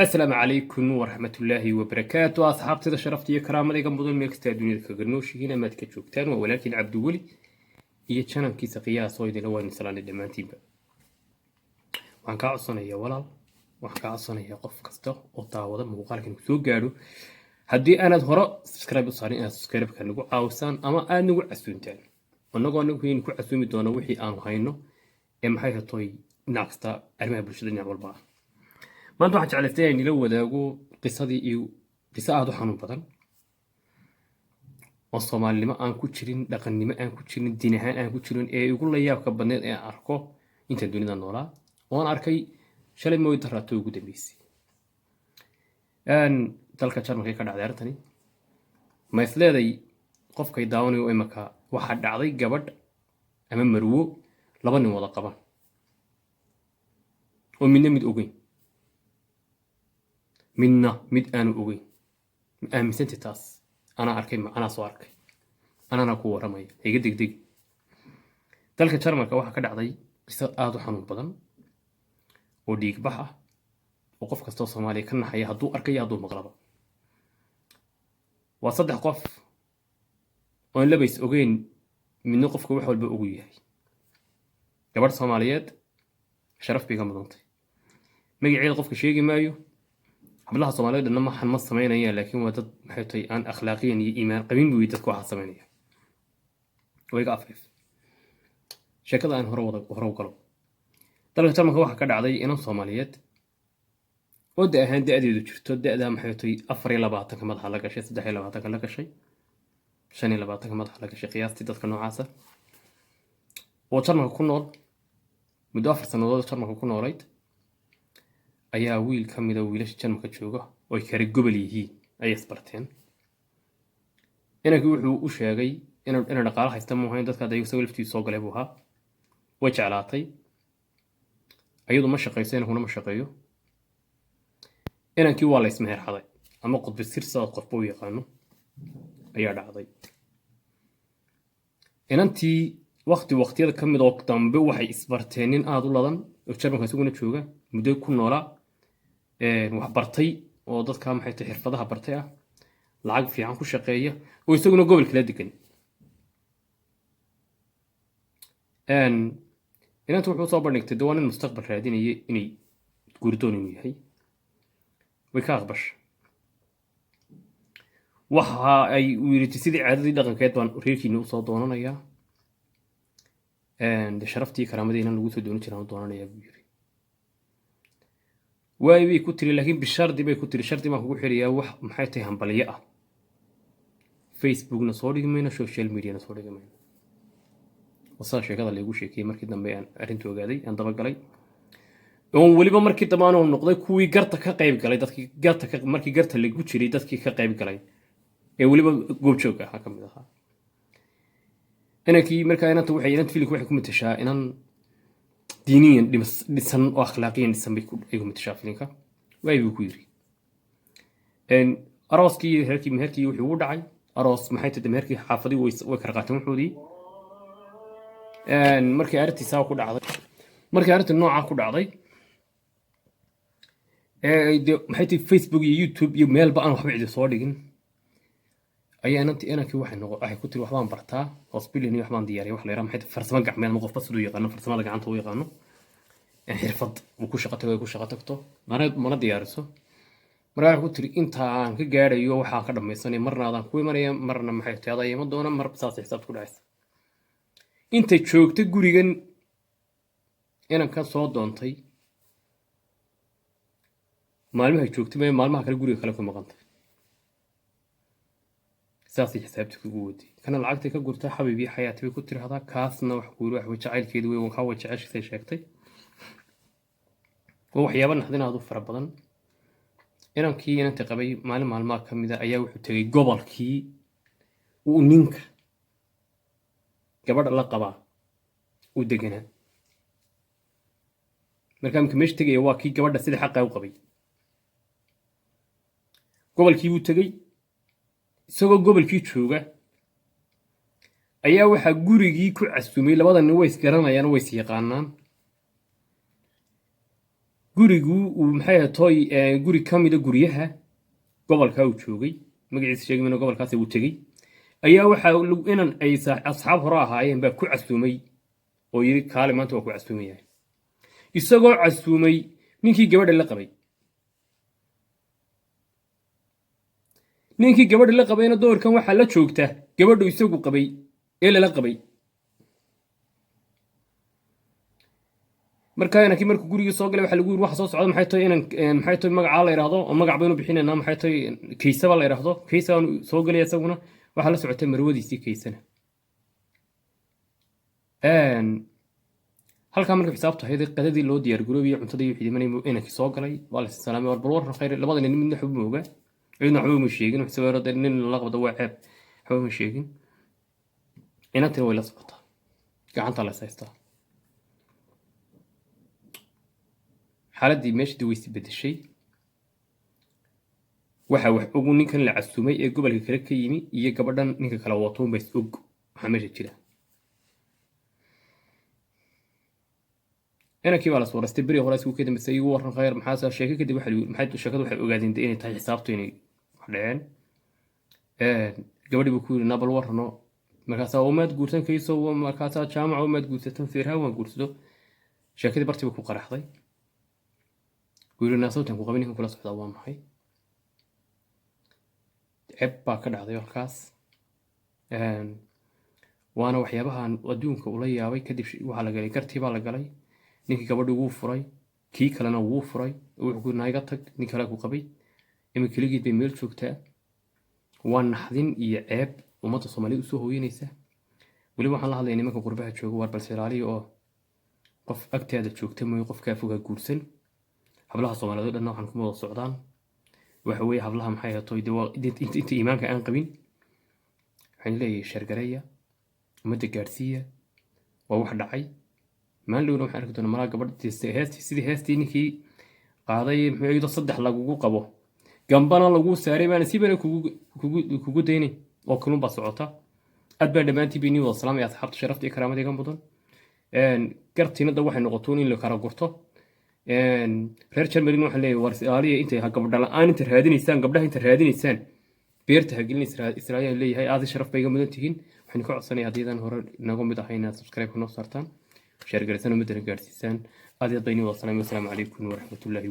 Asalaamu calaykum waraxmatullaahi wabarakaatu. Asxaabtida sharafta iyo karaamada iga mudan, meel kasta adduunyada kaga nooshihiin amaad ka joogtaan, waa walaalkiin Cabdiweli iyo channelkiisa Qiyaas oo idinla waan salaanay dhammaantiinba. Waxaan kaa codsanayaa walaal, waxaan kaa codsanayaa qof kasta oo daawada muuqaalkan soo gaadho, haddii aanaad hore subscribe u saarin, inaad subscribe-ka nagu caawisaan ama aad nagu casuuntaan, annagoo anagu ku casuumi doono wixii aanu hayno ee maxay hatoy dhinac kasta, arrimaha bulshada dhinac walba ah. Maanta waxaan jeclaystay inaan ila wadaago qisadii iyo qiso aada u xanuun badan oo Soomaalinimo aan ku jirin, dhaqannimo aan ku jirin, diin ahaan aan ku jirin, ee igu la yaabka badneed ee aan arko intaan dunida noolaa, oo aan arkay shalay mooy daraato ugu dambeysay. Dalka Jarmalka ka dhacday arrintani. Ma isleeday qofkay daawanayo imaka waxaa dhacday gabadh ama marwo laba nin wada qaban oo midna mid ogeyn, midna mid aanu ogeyn? Ma aaminsantay taas? Anaa arkay, anaa soo arkay, anaana ku warramaya. Iga degdeg. Dalka Jarmalka waxaa ka dhacday qiso aada u xanuun badan oo dhiigbax ah oo qof kastoo Soomaaliya ka naxaya hadduu arkayo, hadduu maqlaba. Waa saddex qof oon labays ogeyn, midna qofka wax walba ogu yahay. Gabadh Soomaaliyeed, sharaf bay ka mudantay. Magaceeda qofka sheegi maayo. Hablaha Soomaaliyeed dhanna maxan ma samaynayaan, laakiin waa dad maxay tahay aan akhlaaqiyan iyo iimaan qabin buu dadka waxaa samaynaya. Waa iga afeef. Sheekada aan hore wada hore u galo. Dalka Jarmalka waxaa ka dhacday inan Soomaaliyeed oo da ahaan da-deedu jirto da-da maxay tahay 24-ka madaxa la gashay, 23-ka la gashay, 25-ka madaxa la gashay, qiyaastii dadka noocaasa, oo Jarmalka ku nool muddo 4 sannadood Jarmalka ku noolayd, ayaa wiil ka mida wiilasha Jarmalka jooga oo ay kala gobol yihiin ayay isbarteen. Inankii wuxuu u sheegay inuu dhaqaalo haysta mu ahayn, dadka hadda isaga laftiisu soo galay buu ahaa. Way jeclaatay. Ayadu ma shaqayso, inankuna ma shaqeeyo. Inankii waa la ismeherxaday ama qudbi sir sidaad qofba u yaqaano ayaa dhacday. Inantii waqti waqtiyada ka mid oo dambe waxay isbarteen nin aada u ladan oo Jarmalka isaguna jooga, muddo ku noolaa, wax bartay oo dadka maxay tahay xirfadaha bartay ah, lacag fiican ku shaqeeya, oo isaguna gobol kala degan. Inantu wuxuu soo bandhigtay de waa nin mustaqbal raadinaya, inay guurdoon inuu yahay. Way ka aqbashay. Waxa ay uu yidhi, sidii caadadii dhaqankeed baan reerkiina usoo doonanayaa, de sharaftii karaamadii inan lagu soo doonin jiraan u doonanayaa, buu yidhi. Waay bay ku tiri, laakiin bishardi bay ku tiri, shardi baan kugu xiriyaa, wax maxay tahay hambalyo ah Facebookna soo dhigi mayno, social mediana soo dhigi mayno. Wasaa sheekada laygu sheekiyey. Markii dambe aan arrinta ogaaday, aan dabagalay, oon weliba markii dambe aanu noqday kuwii garta ka qayb galay, dadkii garta ka markii garta lagu jiray dadkii ka qayb galay ee weliba goobjoog ahaa ka mid ahaa. Inankii markaa inanta waxay inanta filimka waxay ku matashaa inan diiniyan dhisan oo akhlaaqiyan dhisan bay ay ku matashaa filimka. Waay buu ku yiri. Arooskii, reerkii, meherkii wuxuu ugu dhacay aroos maxay tahay meherkii, xaafadii way kala qaateen wuxoodii. Markii arrintii saa ku dhacday, markii arrintii noocaa ku dhacday, ee maxay tahay Facebook iyo YouTube iyo meelba aan waxba cidi soo dhigin, ayaa inantii inankii waxay noqo waxay ku tiri, waxbaan bartaa, hospital iyo waxbaan diyaariya, wax la yiraahdo maxay tahay farsamo gacmeed ama qofba siduu yaqaano farsamada gacanta u yaqaano, xirfad uu ku shaqo tago, ay ku shaqo tagto, mana diyaariso. Markaa waxay ku tiri, inta aan ka gaadhayo waxaan ka dhamaysanay, marna adaan ku imanaya, marna maxay tahay adaa ima doona, mar saas xisaabta ku dhacaysa. Intay joogta gurigan inankan soo doontay, maalmahay joogtay ma maalmaha kale guriga kale ku maqantay. Saasay xisaabta kugu waday. Kana lacagtay ka gurtaa, xabiibi xayaati bay ku tirahdaa. Kaasna wax ku yiri wax way jacaylkeedu wey, kaa way jeceshisay sheegtay. Waa waxyaabo naxdin aad u fara badan. Inankii inanta qabay maalin maalmaha ka mida ayaa wuxuu tegey gobolkii uu ninka gabadha la qabaa uu deganaa. Markaa imika meesha tegaya waa kii gabadha sida xaqa u qabay. Gobolkii buu tegey. Isagoo gobolkii jooga ayaa waxaa gurigii ku casumay, labada nin way isgaranayaan, way is yaqaanaan. Gurigu uu maxay ahayd toy, guri ka mida guryaha gobolka uu joogay, magaciisa sheegi mayno, gobolkaas uu tegey ayaa waxaa inan ay asxaab hore ahaayeen baa ku casuumay oo yidhi, "Kaale, maanta waa ku casuumayahay." Isagoo casuumay ninkii gabadha la qabay, ninkii gabadha la qabayna doorkan waxaa la joogta gabadhu isagu qabay ee lala qabay. Markaa inankii markuu gurigii soo galay waxaa lagu yiri, "Waxa soo socda maxay tahay?" Inan maxay tahay magacaa la yidhaahdo oo magac baynu bixinaynaa, maxay tahay, Kaysaba la yidhaahdo. Kaysabaan soo galaya, isaguna waxaa la socotay marwadiisii Kaysana. Halkaa markay xisaabtu ahayd, qadadii loo diyaar garoobiyey, cuntadii wixii dhimanay, inankii soo galay, waa la salaamay. "War bal warran khayr." Labada nin midna waxba ma oga, cidna waxba ma sheegin. Wuxuu dee nin la qabdo waa ceeb, waxba ma sheegin. Inantina way la socotaa, gacanta la is haystaa. Xaaladdii meeshii way is bedeshay. Waxa wax ogu ninkan la casumay ee gobolka kale ka yimi iyo gabadhan ninka kale watoon ba is og waxaa meesha jira. Inankii baa la soo beri hore isku kadambisay, "Igu warran khayr, maxaase sheeko?" Kadib waxa maxay sheekadu, waxay ogaadeen inay tahay xisaabtu inay wax dhaceen. Gabadhii buu ku yidhi, "Nabal warrano." Markaasaa, "Umaad guursan kayso?" Markaasaa, "Jaamaca umaad guursatan?" "Feerhaan waan guursado." Sheekadii bartii buu ku qaraxday. Wuu yidhi, "Naasawtan ku qabin, ninkan kula socdaa waa maxay?" Ceeb baa ka dhacday halkaas. Waana waxyaabahan adduunka ula yaabay. Kadib waxaa la galay gartii baa la galay. Ninkii gabadhii wuu furay, kii kalena wuu furay. Wuxuu ku yidhi, "Iga tag, nin kale ku qabay." Iminka keligeed bay meel joogtaa. Waa naxdin iyo ceeb ummadda Soomaaliyed usoo hooyanaysa. Weliba waxaan la hadlaya nimanka qurbaha jooga: waar balse ilaaliya oo qof agtaada joogta mooye qofkaa fogaa guursan. Hablaha Soomaaliyeed oo dhanna waxaan kuma wada socdaan. Waxa weeye hablaha maxay ahatoy dee waa inta iimaanka aan qabin. Waxaan leeyahay share gareeya, ummadda gaadhsiiya. Waa wax dhacay. Maalin dhowna waxaan arki doonaa malaa gabadh heestii, sidii heestii ninkii qaaday, muxuu iyadoo saddex lagugu qabo gambana lagu saaray baana sibana kugu daynay oo kulun baa socota. Aad baan dhammaantiin bay nii wada salaamaya, asxaabta sharafta iyo karaamada iga mudan. Gartiinada waxay noqotoon in la kala gurto. Reer Germany waxaan leeyahay, war ilaaliya intay gabdha la-aan inta raadinaysaan, gabdhaha inta raadinaysaan beerta ha gelin Israa'iil leeyahay. Aad sharaf bay iga mudan tihiin. Waxaan ka codsanaya haddii hore naga mid ahay inaad subscribe noo saartaan, share garaysaan, ummadana gaarsiisaan. Aad iyo aad bay nii wada salaamay. Wasalaamu calaykum waraxmatullaahi.